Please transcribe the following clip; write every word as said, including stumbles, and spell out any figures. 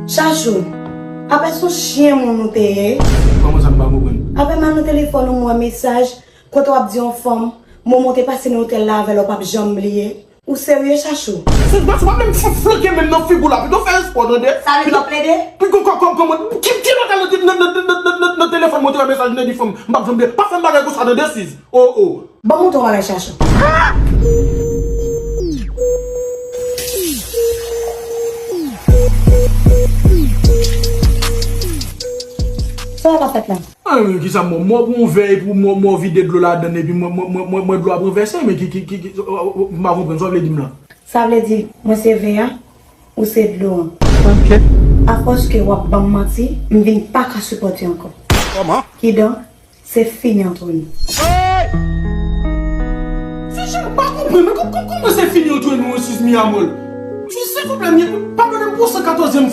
Chachou, apre se yon chyen moun ou te ye. Kòman sa m pa konprann? Apre m al nan telefòn ou m wè mesaj, kote w ap di yon fanm, moman w te pase nan otèl la avè l ou p ap janm bliye. Ou serye, Chachou? Sis, gad, w ap menm flanke menm nan figi w la. Pito fè espò, tande? Sa vle di w ap plede? Pito kòm, kòm, kòm, ki, ki lòt nan, nan, nan, nan, nan, nan telefòn mwen te wè mesaj nèg fanm, m p ap janm bliye. Pa fè m bagay konsa, tande, Sis? Oh, oh. Ban m montre w bagay, Chachou. Sa w ap fè la? Ay, men kisa mò, mò pran yon vè epi mò, mò vide dlo ladann epi mwen, mwen, mwen, mwen, mwen dlo ap ranvèse, men ki, ki, ki, ki, m pa konprann sa w vle di m la. Sa vle di, mwen se vè a, ou se dlo an. Ok. Afòs ke w ap ban m manti, m vin pa ka sipòte ankò. Kòman? Kidonk, se fini ant nou. Hey! Fiji, m pa konprann, men kòm, kòm, kòman se fini ant nou, Sis, mi amor? Sis, silvouplè, mi, padone m pou san katòzyèm